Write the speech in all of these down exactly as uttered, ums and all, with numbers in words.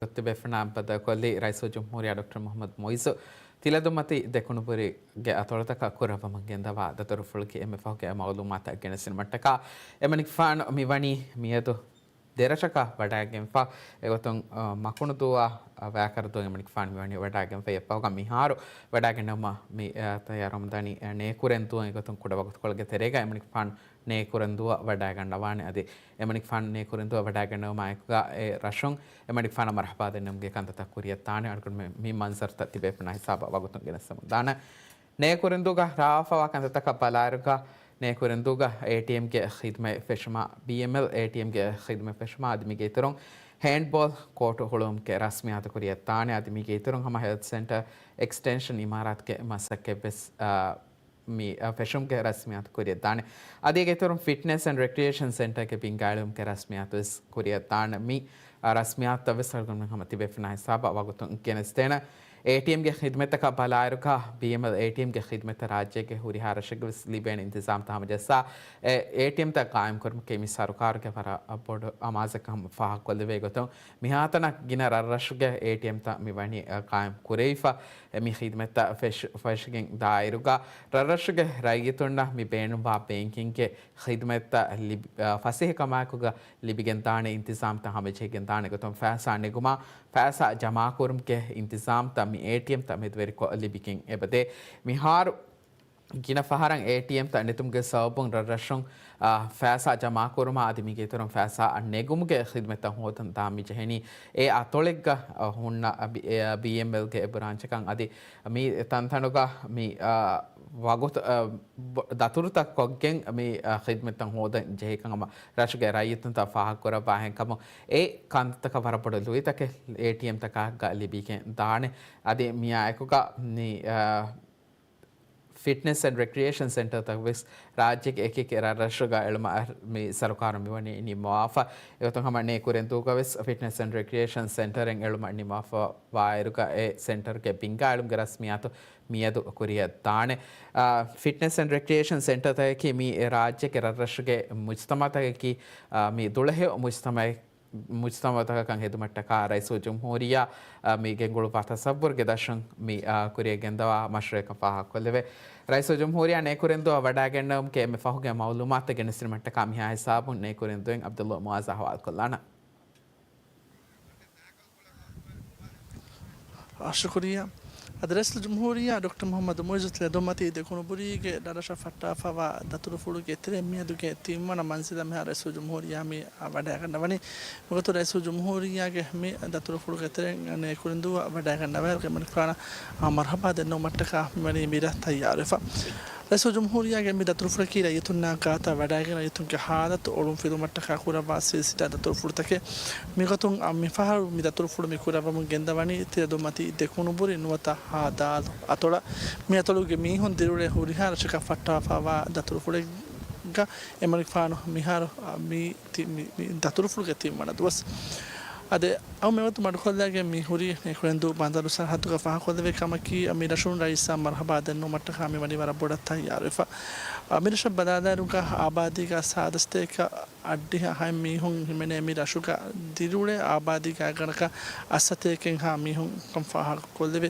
ތިބޭފުޅުންނާ ބައްދަލުކޮށްލީ ރައީސުލްޖުމްހޫރިއްޔާ ޑޮކްޓަރ މުޙައްމަދު މުޢިއްޒު ތިލަދުންމަތީ ދެކުނުބުރީގެ އަތޮޅުތަކަށް ކުރައްވަމުން ގެންދަވާ ދަތުރުފުޅަކީ. އެންމެ ފަހުގެ މަޢުލޫމާތަށް ގެނެސްދިނުމަށްޓަކާ އެމަނިކުފާނު މިވަނީ މިއަދު ދެރަށަކަށް ވަޑައިގެންފަ. އެގޮތުން، އަ، މަކުނުދޫއާ، އަ، ވައިކަރަދޫ އެމަނިކުފާނު މިވަނީ ވަޑައިގެންފަ. އެއަށްފަހުގަ މިހާރު ވަޑައިގެންނެވުމަށް މި، އަ، ތައްޔާރުވަމުންދާނީ، އަ، ނޭކުރެންދޫ އެގޮތުން ކުޑަ ވަގުތުކޮޅެއްގެ ތެރޭގަ އެމަނިކުފާނު ނޭކުރެންދޫއަށް ވަޑައިގަންނަވާނެ. އަދި އެމަނިކުފާނު ނޭކުރެންދޫއަށް ވަޑައިގެންނެވުމާއެކުގަ އެ ރަށުން އެމަނިކުފާނަށް މަރުޙަބާ ދެންނެވުމުގެ ކަންތައްތައް ކުރިއަށްދާނެ. އަޅުގަނޑުމެން މި މަންޒަރުތައް ތިބޭފުޅުންނާ ހިސާބަށް ވަގުތުން ގެނެސްދެމުންދާނެ. ނޭކުރެންދޫގަ ރާވާފަވާ ކަންތައްތަކަށް ބަލާއިރުގަ، ނޭކުރެންދޫގަ އޭޓީއެމްގެ ޚިދުމަތް ފެށުމާ، ބީއެމްއެލް އޭޓީއެމްގެ ޚިދުމަތް ފެށުމާ، އަދި މީގެ އިތުރުން ހޭންޑްބޯލް ކޯޓު ހުޅުވުމުގެ ރަސްމިއްޔާތު ކުރިއަށްދާނެ. އަދި މީގެ އިތުރުން ހަމަ ހެލްތު ސެންޓަރ އެކްސްޓެންޝަން އިމާރާތުގެ މަސައްކަތްވެސް، އާ، މި، އާ، ފެށުމުގެ ރަސްމިއްޔާތު ކުރިއަށްދާނެ. އަދި އޭގެ އިތުރުން ފިޓްނެސް އެންޑް ރެކްރިއޭޝަން ސެންޓަރގެ ބިންގާއެޅުމުގެ ރަސްމިއްޔާތުވެސް ކުރިއަށްދާނެ. މި، އާ، ރަސްމިއްޔާތުތައް ވެސް އަޅުގަނޑުމެން ހަމަ ތިބޭފުޅުންނާ ހިސާބަށް ވަގުތުން ގެނެސްދޭނެ. އޭޓީއެމްގެ ޚިދުމަތްތަކަށް ބަލާއިރުގަ، ބީއެމްއެލް އޭޓީއެމްގެ ޚިދުމަތްތައް ރާއްޖޭގެ ހުރިހާ ރަށެއްގަ ވެސް ލިބޭނެ އިންތިޒާމްތައް ހަމަޖައްސާ، އެ އޭޓީއެމްތައް ޤާއިމްކުރުމަކީ މި ސަރުކާރުގެ ވަރަށް ބޮޑު އަމާޒަކަށް ހަމަ ފާހަގަކޮށްލެވޭ ގޮތުން، މިހާތަނަށް ގިނަ ރަށްރަށުގެ އޭޓީއެމްތައް މި ވަނީ، އަ، ޤާއިމް ކުރެވިފަ. އެ މި ޚިދުމަތްތައް ފެށި-، ފެށިގެން ދާއިރުގަ، ރަށްރަށުގެ ރައްޔިތުންނަށް މި ބޭނުންވާ ބޭންކިންގގެ ޚިދުމަތްތައް ލިބި-، އަ، ފަސޭހަކަމާއެކުގަ ލިބިގެންދާނެ އިންތިޒާމްތައް ހަމަޖެހިގެންދާނެ ގޮތުން ފައިސާ ނެގުމާ، ފައިސާ ޖަމާކުރުމުގެ އިންތިޒާމްތައް މި އޭޓީއެމްތައް މެދުވެރިކޮށް ލިބިގެން އެބަދޭ. މިހާރު ގިނަ ފަހަރަށް އޭޓީއެމްތައް ނެތުމުގެ ސަބަބުން ރަށްރަށުން، އާ، ފައިސާ ޖަމާކުރުމާ އަދި މީގެ އިތުރުން ފައިސާ ނެގުމުގެ ޚިދުމަތްތައް ހޯދަން ދާން މި ޖެހެނީ އެ އަތޮޅެއްގަ، އާ، ހުންނަ، އާ، ބީއެމްއެލްގެ އެ ބްރާންޗަކަށް އަދި މި ތަންތަނުގަ މި، އާ، ވަގުތު، އާ، ބޮ-، ދަތުރުތައް ކޮށްގެން މި، އާ، ޚިދުމަތްތައް ހޯދަން ޖެހޭކަން ހަމަ ރަށުގެ ރައްޔިތުންތައް ފާހަގަކުރައްވާ ހެންކަމުން އެ ކަންތަކަށް ވަރަށް ބޮޑު ލުއިތަކެއް އޭޓީއެމްތަކާގަ ލިބިގެން ދާނެ. އަދި މިއާއެކުގަ މި، އާ، ފިޓްނެސް އެންޑް ރެކްރިއޭޝަން ސެންޓަރތައް ވެސް ރާއްޖޭގެ އެކިއެކި ރަށްރަށުގަ އެޅުމަށް މި ސަރުކާރުން މިވަނީ ނިންމަވާފަ. އެގޮތުން ހަމަ ނޭކުރެންދޫގަ ވެސް ފިޓްނެސް އެންޑް ރެކްރިއޭޝަން ސެންޓަރެއް އެޅުމަށް ނިންމަވާފަ ވާއިރުގަ އެ ސެންޓަރގެ ބިންގާއެޅުމުގެ ރަސްމިއްޔާތު މިއަދު ކުރިއަށް ދާނެ. އާ، ފިޓްނެސް އެންޑް ރެކްރިއޭޝަން ސެންޓަރތަކަކީ މި ރާއްޖޭގެ ރަށްރަށުގެ މުޖުތަމައުތަކަކީ، އާ، މި ދުޅަހެޔޮ މުޖުތަމައެއް މުޖުތަމައުތަކަކަށް ހެދުމަށްޓަކާ ރައީސުލްޖުމްހޫރިއްޔާ، އާ، މި ގެންގުޅުއްވާ ތަޞައްވުރުގެ ދަށުން މި، އާ، ކުރިއަށް ގެންދަވާ މަޝްރޫޢަކަށް ފާހަގަކޮށްލެވޭ. ރައީސުލްޖުމްހޫރިއްޔާ ނޭކުރެންދޫއަށް ވަޑައިގެންނެވުމުގެ އެންމެ ފަހުގެ މަޢުލޫމާތު ގެނެސްދިނުމަށްޓަކާ މިހާ ހިސާބުން ނޭކުރެންދޫއިން ޢަބްދުﷲ މުޢާޒު އަޙްވާލުކޮށްލާނަން. އާ، ޝުކުރިއްޔާ. އަދި ރައީސުލްޖުމްހޫރިއްޔާ ޑޮކްޓަރ މުޙައްމަދު މުޢިއްޒު ތިލަދުންމަތީ ދެކުނުބުރީގެ ރަށްރަށަށް ފައްޓާފަވާ ދަތުރުފުޅުގެ ތެރެއިން މިއަދުގެ ތިންވަނަ މަންޒިލަށް މިހާރު ރައީސުލްޖުމްހޫރިއްޔާ މި ވަޑައިގަންނަވަނީ. މިގޮތުން ރައީސުލްޖުމްހޫރިއްޔާގެ މި ދަތުރުފުޅުގެ ތެރެއިން ނޭކުރެންދޫއަށް ވަޑައިގަންނަވާއިރު އެމަނިކުފާނަށް މަރުޙަބާ ދެންނެވުމަށްޓަކާ މިވަނީ މިރަށް ތައްޔާރުވެފަ. ރައީސުލްޖުމްހޫރިއްޔާގެ މި ދަތުރުފުޅަކީ ރައްޔިތުންނާ ގާތަށް ވަޑައިގެން ރައްޔިތުންގެ ހާލަތު އޮޅުންފިލުމަށްޓަކާ ކުރައްވާ ސިލްސިލާ ދަތުރުފުޅުތަކެއް. މިގޮތުން މިފަހަރު މި ދަތުރުފުޅު މި ކުރައްވަމުން ގެންދަވަނީ ތިލަދުންމަތީ ދެކުނުބުރި ނުވަތަ ހާދާލު އަތޮޅަށް. މި އަތޮޅުގެ މީހުން ދިރިއުޅޭ ހުރިހާ ރަށަކަށް ފައްޓާފަވާ ދަތުރުފުޅެއްގަ އެމަނިކުފާނު މިހާރު މި ތި-، މި، މި ދަތުރުފުޅުގެ ތިންވަނަ ދުވަސް. އަދި އައު މިވަގުތު މަޑުކޮށްލައިގެން މި ހުރީ ނޭކުރެންދޫ ބަނދަރު ސަރަހައްދުގަ ފާހަގަކޮށްލެވޭ ކަމަކީ، މި ރަށުން ރައީސާ މަރުޙަބާ ދެންނެވުމަށްޓަކާ މިވަނީ ވަރަށް ބޮޑަށް ތައްޔާރުވެފަ. މި ރަށަށް ބަލާލާއިރުގަ އާބާދީގަ ސާދަ ސަތޭކަ އަށްޑިހަ ހަތް މީހުން ހިމެނޭ މި ރަށުގަ ދިރިއުޅޭ އާބާދީގެ އަގަނަކަށް އަށް ސަތޭކައެއްހާ މީހުން ކަން ފާހަގަކޮށްލެވޭ.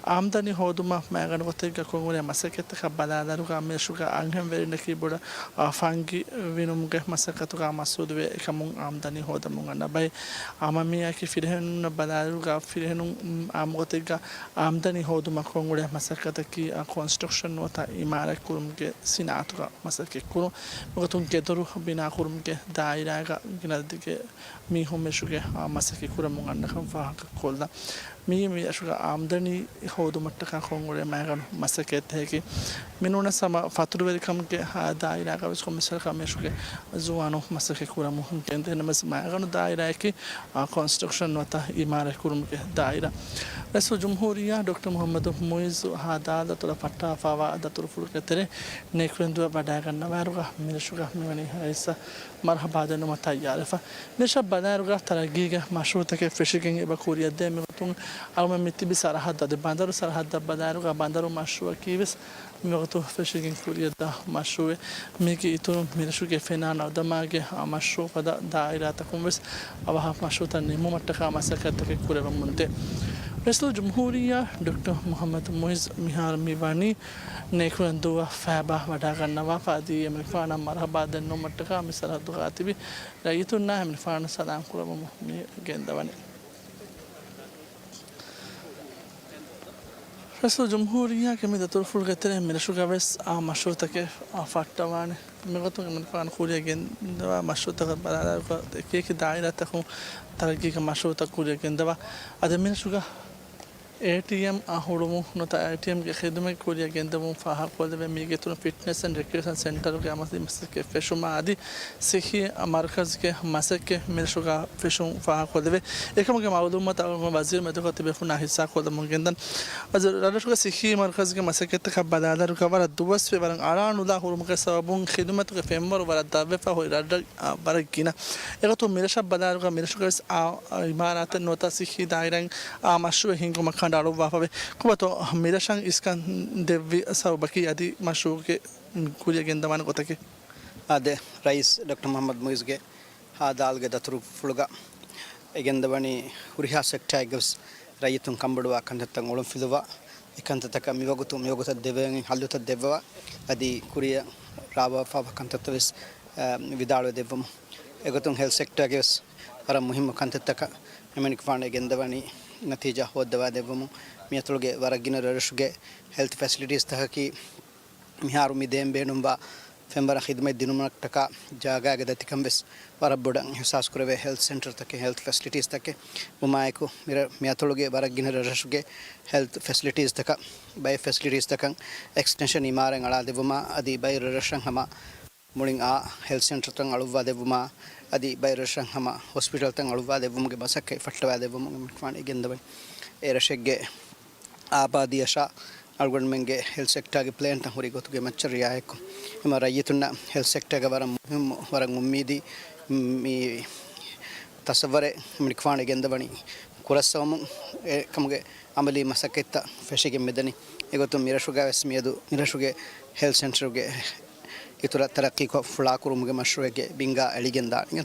އާމްދަނީ ހޯދުމަށް މައިގަނޑު ގޮތެއްގަ ކޮށްއުޅޭ މަސައްކަތްތަކަށް ބަލާލާއިރުގަ މި ރަށުގަ އަންހެން ވެރިންނަކީ ބޮޑަށް، އާ، ފަންގި ވިނުމުގެ މަސައްކަތުގަ މަސްއޫލުވެ އެކަމުން އާމްދަނީ ހޯދަމުން އަންނަ ބައެއް. އާ، އަމަ މިއާއެކީ ފިރިހެނުންނަށް ބަލާލާއިރުގަ ފިރިހެނުން، އާ، އާއްމުގޮތެއްގަ އާމްދަނީ ހޯދުމަށް ކޮށްއުޅޭ މަސައްކަތަކީ، އާ، ކޮންސްޓްރަކްޝަން ނުވަތަ އިމާރާތްކުރުމުގެ ސިނާއަތުގަ މަސައްކަތްކުރުން. މިގޮތުން ގެދޮރު ބިނާކުރުމުގެ ދާއިރާގަ ގިނަ އަދަދެއްގެ މީހުން މި ރަށުގެ، އާ، މަސައްކަތް ކުރަމުން އަންނަކަން ފާހަގަކޮށްލަން. މިއީ މި ރަށުގެ އާމްދަނީ ހޯދުމަށްޓަކާ ކޮށްއުޅޭ މައިގަނޑު މަސައްކަތްތަކެކޭ. މިނޫނަސް ހަމަ ފަތުރުވެރިކަމުގެ، އާ، ދާއިރާގަ ވެސް ކޮންމެސް ވަރަކަށް މި ރަށުގެ ޒުވާނުން މަސައްކަތް ކުރަމުން ގެންދޭ. ނަމަވެސް މައިގަނޑު ދާއިރާއަކީ، އާ، ކޮންސްޓްރަކްޝަން ނުވަތަ އިމާރާތް ކުރުމުގެ ދާއިރާ. ރައީސުލްޖުމްހޫރިއްޔާ ޑޮކްޓަރ މުޙައްމަދު މުޢިއްޒު ހާދާލު އަތޮޅަށް ފައްޓާފަވާ ދަތުރުފުޅުގެ ތެރެއިން ނޭކުރެންދޫއަށް ވަޑައިގަންނަވާއިރުގަ މި ރަށުގަ މިވަނީ ރައީސަށް މަރުޙަބާ ދެންނެވުމަށް ތައްޔާރުވެފަ. މި ރަށަށް ބަލާއިރުގަ ތަރައްގީގެ މަޝްރޫޢުތަކެއް ފެށިގެން އެބަ ކުރިއަށްދޭ. މިގޮތުން އަޅުމެން މި ތިބި ސަރަހައްދު އަދި ބަނދަރު ސަރަހައްދަށް ބަލާއިރުގަ ބަނދަރު މަޝްރޫއަކީ ވެސް މިވަގުތު ފެށިގެން ކުރިއަށްދާ މަޝްރޫއެއް. މީގެ އިތުރުން މިރަށުގެ ފެނާން އަލަދަމާގެ މަޝްރޫއު ފަދަ ދާއިރާތަކުން ވެސް އަވަހަށް މަޝްރޫއުތައް ނިމުމަށްޓަކާ މަސައްކަތްތަކެއް ކުރެވެމުންދޭ. ރައީސުލްޖުމްހޫރިއްޔާ ޑޮކްޓަރ މުޙައްމަދު މުޢިއްޒު މިހާރު މި ވަނީ ނޭކުރެންދޫއަށް ފައިބާ ވަޑާގަންނަވާފަ އަދި އެމަނިކުފާނަށް މަރުޙަބާ ދެންނެވުމަށްޓަކާ މި ސަރަހައްދުގަ ތިބި ރައްޔިތުންނާ އެމަނިކުފާނަށް ސަލާމް ކުރަމުން މި ގެންދަވަނީ. ރައީސުލްޖުމްހޫރިއްޔާގެ މި ދަތުރުފުޅުގެ ތެރެއިން މިރަށުގަ ވެސް އާ މަޝްރޫއުތަކެއް އާ ފައްޓަވާނެ. މިގޮތުން އެމަނިކުފާނު ކުރިއަށް ގެންދަވާ މަޝްރޫއުތަކަށް ބަލާލާއިރު އެކިއެކި ދާއިރާތަކުން ތަރައްގީގެ މަޝްރޫއުތައް ކުރިއަށް ގެންދަވާ. އަދި މިރަށުގަ އޭޓީއެމް އާ ހުޅުވުން ނުވަތަ އޭޓީއެމްގެ ޚިދުމަތް ކުރިއަށް ގެންދެވުން ފާހަގަކޮށްލެވޭ. މީގެ އިތުރުން ފިޓްނެސް އެންޑް ރެކްރިއޭޝަން ސެންޓަރުގެ އަމަލީ މަސައްކަތް ފެށުމާ އަދި ސިއްހީ މަރުކަޒުގެ މަސައްކަތް މިރަށުގަ ފެށުން ފާހަގަކޮށްލެވޭ. އެކަމުގެ މައުލޫމާތު އަޅުގަނޑު ވަޒީރު މެދުގަ ތިބޭފުޅުންނާ ހިއްސާކޮށްލަމުން ގެންދަން. ވަޒީރު، ރަށްރަށުގެ ސިއްހީ މަރުކަޒުގެ މަސައްކަތްތަކަށް ބަލާލާއިރުގަ ވަރަށް ދުވަސްވެ ވަރަށް އަޅާނުލާ ހުރުމުގެ ސަބަބުން ޚިދުމަތުގެ ފެންވަރު ވަރަށް ދަށްވެފަ ހޮއި ރަށްރަށް، އާ، ވަރަށް ގިނަ. އެގޮތުން މިރަށަށް ބަލާލާއިރުގަ މިރަށުގަ ވެސް އާ، އާ، އިމާރާތެއް ނުވަތަ ސިއްހީ ދާއިރާއެއް އާ މަޝްރޫއެއް ހިންގުމަށް ކަނޑައަޅުއްވާފަވޭ. ކޮބާތޯ މިރަށަށް އިސްކަން ދެއްވި ސަބަބަކީ އަދި މަޝްރޫއުގެ ކުރިއަށް ގެންދަވާނެ ގޮތަކީ؟ އާދެ، ރައީސް ޑޮކްޓަރ މުޙައްމަދު މުޢިއްޒުގެ ހާދާލުގެ ދަތުރުފުޅުގަ އެ ގެންދަވަނީ ހުރިހާ ސެކްޓާއެއްގަ ވެސް ރައްޔިތުން ކަންބޮޑުވާ ކަންތައްތައް އޮޅުންފިލުވާ، އެ ކަންތައްތަކަށް މިވަގުތު މިވަގުތަށް ދެވެގެން ހައްލުތައް ދެއްވަވާ، އަދި ކުރިއަށް ރާވާފާވާ ކަންތައްތައް ވެސް، އަ، ވިދާޅުވެ ދެއްވަމުން. އެގޮތުން ހެލްތް ސެކްޓާގެ ވެސް ވަރަށް މުހިއްމު ކަންތައްތަކަށް އެމަނިކުފާނު އެ ގެންދަވަނީ ނަތީޖާ ހޯއްދަވާ ދެއްވަމުން. މިއަތޮޅުގެ ވަރަށް ގިނަ ރަށްރަށުގެ ހެލްތް ފެސިލިޓީސްތަކަކީ މިހާރު މި ދޭން ބޭނުންވާ ފެންވަރަށް ޚިދުމަތް ދިނުމަށްޓަކާ ޖާގާގެ ދަތިކަން ވެސް ވަރަށް ބޮޑަށް އިހުސާސް ކުރެވޭ ހެލްތް ސެންޓަރތަކެއް، ހެލްތް ފެސިލިޓީސްތަކެއް ވުމާއެކު، މިރަ-، މިއަތޮޅުގެ ވަރަށް ގިނަ ރަށްރަށުގެ ހެލްތް ފެސިލިޓީސްތަކަށް ބައެއް ފެސިލިޓީސްތަކަށް އެކްސްޓެންޝަން އިމާރާތް އަޅާދެއްވުމާ އަދި ބައެއް ރަށްރަށަށް ހަމަ މުޅިން އާ ހެލްތް ސެންޓަރތައް އަޅުއްވާ ދެއްވުމާ އަދި ބައެއް ރަށްރަށަށް ހަމަ ހޮސްޕިޓަލްތައް އަޅުއްވާ ދެއްވުމުގެ މަސައްކަތް ފައްޓަވާ ދެއްވުމުގެ މި ގެންދަވަނީ. އެ ރަށެއްގެ އާބާދީއަށާ އަޅުގަނޑުމެންގެ ހެލްތް ސެކްޓާގެ ޕްލޭންތައް ހުރި ގޮތުގެ މައްޗަށް ރިއާޔަތްކޮށް، އެމަ ރައްޔިތުންނަށް ހެލްތް ސެކްޓާގެ ވަރަށް މުހިއްމު، ވަރަށް އުއްމީދީ މި ތަސައްވަރެއް މިނިކުފާނު ގެންދަވަނީ ކުރައްސަވަމުން އެކަމުގެ އަމަލީ މަސައްކަތްތައް ފެށިގެން މިދަނީ. އެގޮތުން މިރަށުގަ ވެސް މިއަދު މިރަށުގެ ހެލްތް ސެންޓަރުގެ އިތުރަށް ތަރައްޤީކޮށް ފުޅާކުރުމުގެ މަޝްރޫއެއްގެ ބިންގާ އެޅިގެން ދާނެ.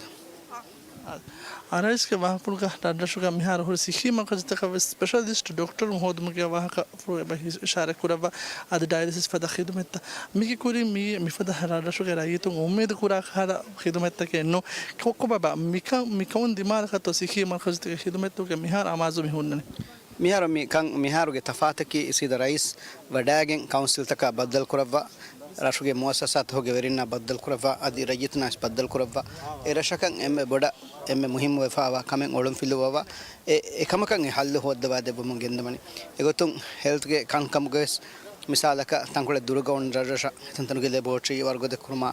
އާ، ރައީސްގެ ވާހަކަފުޅުގަ ރަށްރަށުގަ މިހާރު ހުރި ސިއްހީ މަރުކަޒުތަކަށް ވެސް ސްޕެޝަލިސްޓް ޑޮކްޓަރުން ހޯދުމުގެ ވާހަކަފުޅު އެބަ ހި-، އިޝާރަތް ކުރައްވާ، އަދި ޑަޔަލިސިސް ފަދަ ޚިދުމަތްތައް. މީގެ ކުރިން މި-، މިފަދަ ރަށްރަށުގެ ރައްޔިތުން އުއްމީދު ކުރާ ކަހަލަ ޚިދުމަތްތަކެއް ނޫން. ކޮ-، ކޮބާބާ މިކަ-، މި ކައުން ދިމާލަކަށްތޯ ސިއްހީ މަރުކަޒުތަކެއް ޚިދުމަތްތަކުގެ މިހާރު އަމާޒު މި ހުންނަނީ؟ މިހާރު މި ކަން، މިހާރުގެ ތަފާތަކީ ސީދާ ރައީސް ވަޑާގެން ކައުންސިލްތަކާ ބައްދަލުކުރައްވާ، ރަށުގެ މުއައްސަސާތަކުގެ ވެރިންނާ ބައްދަލުކުރައްވާ، އަދި ރައްޔިތުންނާ ވެސް ބައްދަލުކުރައްވާ. އެ ރަށަކަށް އެންމެ ބޮޑަށް އެންމެ މުހިއްމުވެފައިވާ ކަމެއް އޮޅުންފިލުއްވަވާ، އެ، އެކަމަކަށް އެ ހައްލު ހޯއްދަވާ ދެއްވަމުން ގެންދަވަނީ. އެގޮތުން ހެލްތްގެ ކަންކަމުގަވެސް މިސާލަކަށް ތަންކޮޅެއް ދުރުގަ އޮން ރަށްރަށަށް އެތަންތަނުގެ ލެބޯޓްރީ ވަރުގަދަ ކުރުމާ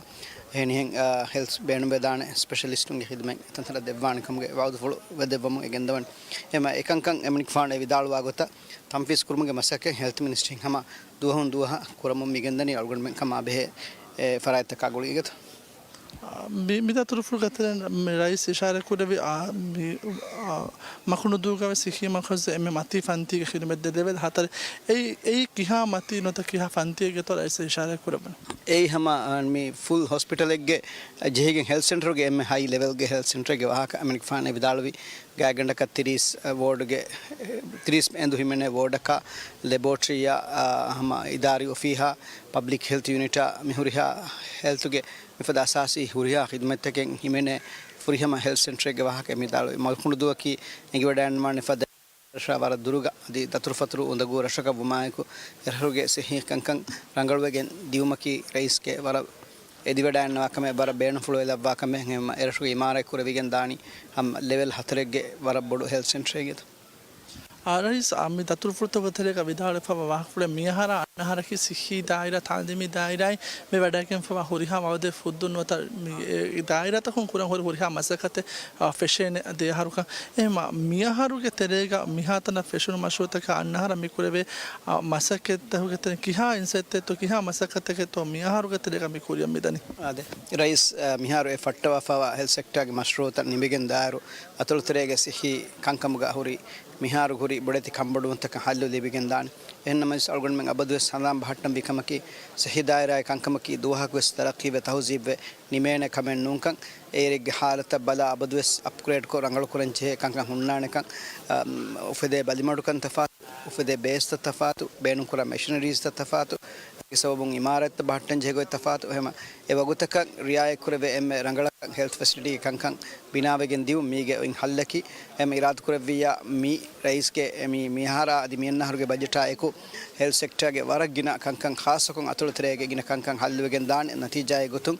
އެހެނިހެން، އާ، ހެލްތް ބޭނުންވެދާނެ ސްޕެޝަލިސްޓުންގެ ޚިދުމަތް އެތަންތަނަށް ދެއްވާނެ ކަމުގެ ވައުދުފުޅު ވެދެއްވަމުން އެ ގެންދަވަނީ. އެމަ އެކަންކަން އެމަނިކުފާނު އެ ވިދާޅުވާ ގޮތަށް ތަންފީޒް ކުރުމުގެ މަސައްކަތް ހެލްތް މިނިސްޓްރީން ހަމަ ދުވަހުން ދުވަހަށް ކުރަމުން މިގެންދަނީ އަޅުގަނޑުމެން ކަމާ ބެހޭ، އެ، ފަރާތްތަކާ ގުޅިގެން. މި، މި ދަތުރުފުޅުގަ ތެރެއިން މި ރައީސް އިޝާރަތް ކުރެއްވި، އާ، މި، އާ، މަކުނުދޫގަ ވެސް ސިއްހީ މަރުކަޒު އެންމެ މަތީ ފަންތީގެ ޚިދުމަތް ދޭ ލެވެލް ހަތަރެއް. އެއީ، އެއީ ކިހާ މަތީ ނުވަތަ ކިހާ ފަންތިއެއްގެތޯ ރައީސް އިޝާރަތް ކުރެއްވަނީ؟ އެއީ ހަމަ، އާ، މި ފުލް ހޮސްޕިޓަލެއްގެ ޖެހިގެން ހެލްތް ސެންޓަރުގެ އެންމެ ހައި ލެވެލްގެ ހެލްތް ސެންޓަރެއްގެ ވާހަކަ އެމަނިކުފާނު ވިދާޅުވި. ގާތްގަނޑަކަށް ތިރީސް ވޯޑްގެ، ތިރީސް އެނދު ހިމެނޭ ވޯޑަކާ، ލެބޯޓްރީއާ، އާ، ހަމަ އިދާރީ އޮފީހާ، ޕަބްލިކް ހެލްތް ޔުނިޓާ، މި ހުރިހާ ހެލްތުގެ މިފަދަ އަސާސީ ހުރިހާ ޚިދުމަތްތަކެއް ހިމެނޭ ފުރިހަމަ ހެލްތް ސެންޓަރެއްގެ ވާހަކަ މި ވިދާޅުވި. މަކުނުދޫއަކީ އެނގިވަޑައިގަންނަވާނެ ފަދަ ރަށާ ވަރަށް ދުރުގަ އަދި ދަތުރުފަތުރު އުނދަގޫ ރަށަކަށް ވުމާއެކު، އެރަށުގެ ސިއްހީ ކަންކަން ރަނގަޅުވެގެން ދިއުމަކީ ރައީސްގެ ވަރަށް އެދިވަޑައިގަންނަވާ ކަމެއް، ވަރަށް ބޭނުންފުޅުވެލައްވާ ކަމެއް. އެމަ އެރަށުގެ އިމާރާތް ކުރެވިގެން ދާނީ ހަމަ ލެވެލް ހަތަރެއްގެ ވަރަށް ބޮޑު ހެލްތް ސެންޓަރެއްގެ. އާ، ރައީސް، އާ، މި ދަތުރުފުޅުތަކުގެ ތެރޭގަ ވިދާޅުވެފައިވާ ވާހަކަފުޅެއް މިއަހަރާ އަހަރަކީ ސިއްހީ ދާއިރާ، ތާލީމީ ދާއިރާއިން މި ވަޑައިގެންފަވާ ހުރިހާ ވައުދެއް ފުއްދުން ނުވަތަ މި، އެ، ދާއިރާތަކުން ކުރަން ހުރި ހުރިހާ މަސައްކަތެއް، އާ، ފެށޭނެ ދެ އަހަރުކަން. އެހެންމަ މިއަހަރުގެ ތެރޭގަ މިހާތަނަށް ފެށުނު މަޝްރޫޢުތަކާ އަންނަ އަހަރަށް މި ކުރެވޭ، އާ، މަސައްކަތްތަކުގެ ތެރެއިން ކިހާ އިންސައްތެއްތޯ ކިހާ މަސައްކަތެކެއްތޯ މިއަހަރުގެ ތެރޭގަ މި ކުރިއަށް މިދަނީ؟ އާދެ، ރައީސް، އާ، މިހާރު އެ ފައްޓަވާފައިވާ ހެލްތް ސެކްޓާގެ މަޝްރޫޢުތައް ނިމިގެން ދާއިރު، އަތޮޅުތެރޭގެ ސިއްހީ ކަންކަމުގަ ހުރި މިހާރު ހުރި ބޮޑެތި ކަންބޮޑުވުންތަކަށް ހައްލު ލިބިގެން ދާނެ. އެހެންނަމަވެސް، އަޅުގަނޑުމެން އަބަދުވެސް ހަނދާން ބަހައްޓަން ވީ ކަމަކީ، ސިއްހީ ދާއިރާގެ ކަންކަމަކީ ދުވަހަކުވެސް ތަރައްޤީވެ ތަހުޒީބްވެ ނިމޭނެ ކަމެއް ނޫންކަން، އޭރެއްގެ ހާލަތަށް ބަލާ އަބަދުވެސް އަޕްގްރޭޑްކޮށް ރަނގަޅުކުރަން ޖެހޭ ކަންކަން ހުންނާނެކަން، އަ، އުފެދޭ ބަލިމަޑުކަން ތަފާތު، އުފެދޭ ބޭސްތައް ތަފާތު، ބޭނުންކުރާ މެޝިނަރީސްތައް ތަފާތު، އެ ސަބަބުން އިމާރާތްތައް ބަހައްޓަން ޖެހޭ ގޮތް ތަފާތު، އެހެމަ އެ ވަގުތަކަށް ރިއާޔަތްކުރެވޭ އެންމެ ރަނގަޅަކަށް ހެލްތް ފެސިލިޓީގެ ކަންކަން ބިނާވެގެން ދިއުން މީގެ އޮތް ހައްލަކީ. އެމް އިރާދަކުރެއްވިއްޔާ މި ރައީސްގެ މި، މިހާރާ އަދި މިއަންނަހަރުގެ ބަޖެޓާ އެކު ހެލްތް ސެކްޓާގެ ވަރަށް ގިނަ ކަންކަން، ޚާއްޞަކޮށް އަތޮޅުތެރޭގެ ގިނަ ކަންކަން ހައްލުވެގެން ދާނެ. ނަތީޖާއެއް ގޮތުން،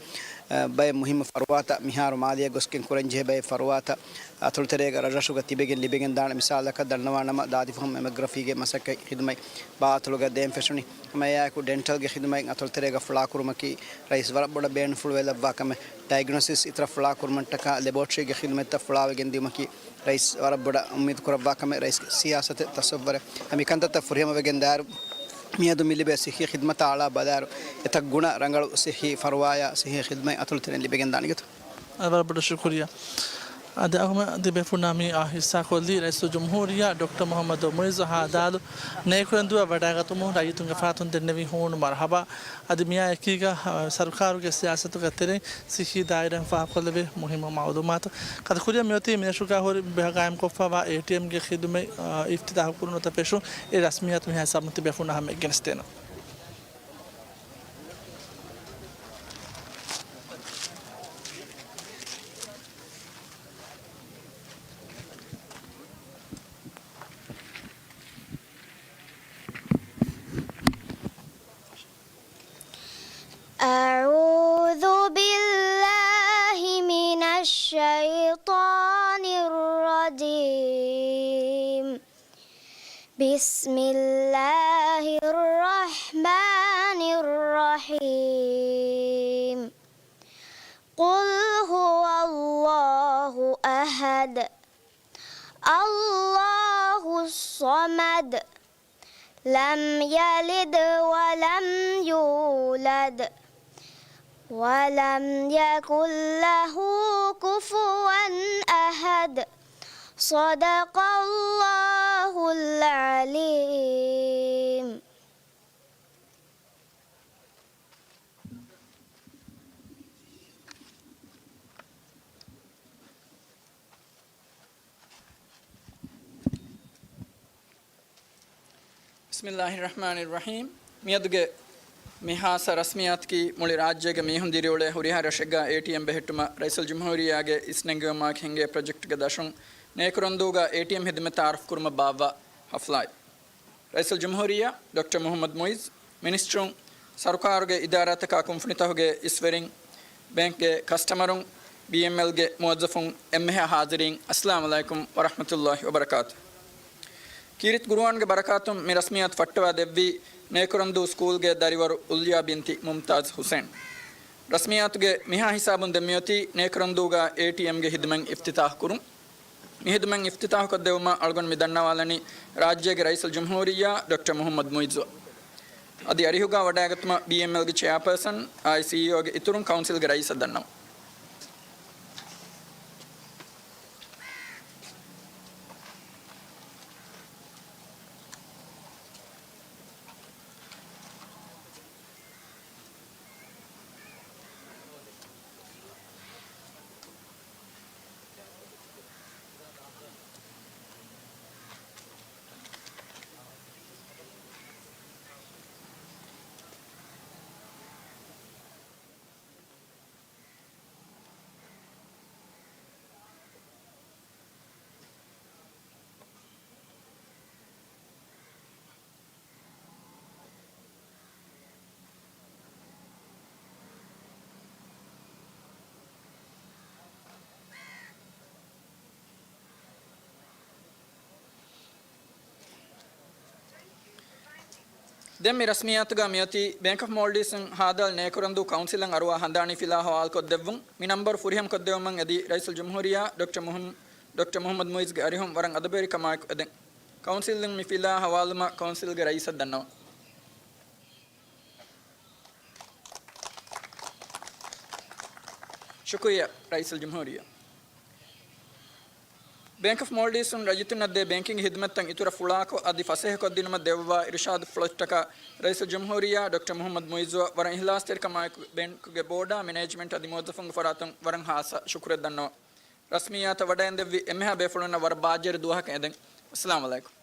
އަ، ބައެއް މުހިއްމު ފަރުވާތައް މިހާރު މާލެއަށް ގޮސްގެން ކުރަންޖެހޭ ބައެއް ފަރުވާތައް އަތޮޅުތެރޭގަ ރަށްރަށުގަ ތިބެގެން ލިބިގެން ދާނެ. މިސާލަކަށް ދަންނަވާނަމަ، ދާދިފަހުން މެމޮގްރަފީގެ މަސައްކަތް ޚިދުމަތް ބާއަތޮޅުގަ ދޭން ފެށުނީ. ހަމައެއާއެކު ޑެންޓަލްގެ ޚިދުމަތް އަތޮޅުތެރޭގަ ފުޅާކުރުމަކީ ރައީސް ވަރަށް ބޮޑަށް ބޭނުންފުޅުވެލައްވާ ކަމެއް. ޑަޔަގްނޯސިސް އިތުރަށް ފުޅާކުރުމަށްޓަކާ ލެބޯޓްރީގެ ޚިދުމަތްތައް ފުޅާވެގެން ދިއުމަކީ ރައީސް ވަރަށް ބޮޑަށް އުއްމީދު ކުރައްވާ ކަމެއް. ރައީސްގެ ސިޔާސަތެއް ތަސައްވަރެއް. މިކަންތައްތައް ފުރިހަމަވެގެން ދާއިރު، މިއަދު މި ލިބޭ ސިއްހީ ޚިދުމަތާ އަޅާ ބަލާއިރު، އެތައް ގުނަ ރަނގަޅު ސިއްހީ ފަރުވާޔާ ސިއްހީ ޚިދުމަތް އަތޮޅުތެރެއިން ލިބިގެން ދާނެ ގޮތުން. އަ، ވަރަށް ބޮޑަށް ޝުކުރިއްޔާ. އަދި އަހުމަ ދިބެފުންނާ މި، އާ، ހިއްސާކޮށްލީ ރައީސުލްޖުމްހޫރިއްޔާ ޑޮކްޓަރ މުޙައްމަދު މުޢިއްޒު ހާދާލު. ނޭކުރެންދޫއަށް ވަޑައިގަތުމުން ރައްޔިތުންގެ ފަރާތުން ދެންނެވި ހޫނު މަރުޙަބާ. އަދި މިއާ އެކީގަ، އަ، ސަރުކާރުގެ ސިޔާސަތުގެ ތެރެއިން ސިއްހީ ދާއިރާއިން ފާހަގަކޮށްލެވޭ މުހިއްމު މަޢުލޫމާތު. ކަދަ ކުރިއަށް މިއޮތީ މިރަށުގަ ހުރި ބަހަށް ގާއިމްކޮށްފައިވާ އޭޓީއެމްގެ ޚިދުމަތް، އާ، އިފްތިތާޙު ކުރުނުތަ ފެށުން އެ ރަސްމިއްޔާތު މިހާ ހިސާބުން ތިބޭފުންނާ ހަމަ ގެނެސްދޭނަން. أعوذ بالله من الشيطان الرجيم. بسم الله الرحمن الرحيم. قل هو الله أحد. الله الصمد. لم يلد ولم يولد. ولم يكن له كفوا أحد. صدق الله العليم. ބިސްމިއްލާހިއްރަޙްމާނިއްރަޙީމް. މިއަދުގެ މި ހާއްސަ ރަސްމިއްޔާތަކީ މުޅި ރާއްޖޭގެ މީހުން ދިރިއުޅޭ ހުރިހާ ރަށެއްގަ އޭޓީއެމް ބެހެއްޓުމަށް ރައީސުލްޖުމްހޫރިއްޔާގެ އިސްނެންގެވުމާއެކު ހިންގޭ ޕްރޮޖެކްޓްގެ ދަށުން ނޭކުރެންދޫގަ އޭޓީއެމް ޚިދުމަތް ތައާރަފް ކުރުމަށް ބާއްވާ ހަފްލާއެއް. ރައީސުލްޖުމްހޫރިއްޔާ ޑޮކްޓަރ މުޙައްމަދު މުޢިއްޒު، މިނިސްޓަރުން، ސަރުކާރުގެ އިދާރާތަކާ ކުންފުނިތަކުގެ އިސްވެރިން، ބޭންކްގެ ކަސްޓަމަރުން، ބީއެމްއެލްގެ މުވައްޒަފުން، އެންމެހާ ޙާޟިރީން، އައްސަލާމު ޢަލައިކުމް ވަރަޙްމަތުﷲި ވަބަރަކާތު. ކީރިތި ޤުރުއާންގެ ބަރަކާތުން މި ރަސްމިއްޔާތު ފައްޓަވާ ދެއްވީ ނޭކުރެންދޫ ސްކޫލްގެ ދަރިވަރު އުލްޔާ ބިންތި މުމްތާޒް ޙުސެން. ރަސްމިއްޔާތުގެ މިހާ ހިސާބުން ދެންމެއޮތީ ނޭކުރެންދޫގަ އޭޓީއެމްގެ ޚިދުމަތް އިފްތިތާޙު ކުރުން. މި ޚިދުމަތް އިފްތިތާޙުކޮށްދެއްވުމަށް އަޅުގަނޑު މި ދަންނަވާލަނީ ރާއްޖޭގެ ރައީސުލްޖުމްހޫރިއްޔާ ޑޮކްޓަރ މުޙައްމަދު މުޢިއްޒުއަށް. އަދި އަރިހުގަ ވަޑައިގަތުމަށް ބީއެމްއެލްގެ ޗެއާޕާސަން އާއި ސީއީއޯގެ އިތުރުން ކައުންސިލްގެ ރައީސަށް ދަންނަވަން. ދެން މި ރަސްމިއްޔާތުގަ މިއޮތީ ބޭންކް އޮފް މޯލްޑިވްސްއިން ހާދާލު ނޭކުރެންދޫ ކައުންސިލަށް އަރުވާ ހަނދާނީ ފިލާ ހަވާލުކޮށްދެއްވުން. މި ނަންބަރު ފުރިހަމަކޮށްދެއްވުމަށް އެދި ރައީސުލްޖުމްހޫރިއްޔާ ޑޮކްޓަރ މުހައްމަ-، ޑޮކްޓަރ މުހައްމަދު މުއިއްޒުގެ އަރިހުން ވަރަށް އަދަބުވެރިކަމާއެކު އެދެން. ކައުންސިލުން މި ފިލާ ހަވާލުވުމަށް ކައުންސިލްގެ ރައީސަށް ދަންނަވަން. ޝުކުރިއްޔާ ރައީސުލްޖުމްހޫރިއްޔާ. ބޭންކް އޮފް މޯލްޑިވްސްއިން ރައްޔިތުންނަށް ދޭ ބޭންކިންގ ޚިދުމަތްތައް އިތުރަށް ފުޅާކޮށް، އަދި ފަސޭހަކޮށްދިނުމަށް ދެއްވާ އިރުޝާދު ފްލޮޓްތަކަށް ރައީސުލްޖުމްހޫރިއްޔާ ޑޮކްޓަރ މުހައްމަދު މުއިއްޒުއަށް ވަރަށް އިހްލާސްތެރިކަމާއެކު ބޭންކުގެ ބޯޑާ، މެނޭޖްމަންޓް އަދި މުވައްޒަފުންގެ ފަރާތުން ވަރަށް ހާއްސަ ޝުކުރެއް ދަންނަވަން. ރަސްމިއްޔާތަށް ވަޑައިންދެއްވި އެންމެހާ ބޭފުޅުންނަށް ވަރަށް ބާއްޖަވެރި ދުވަހަކަށް އެދެން. އައްސަލާމު ޢަލައިކުމް.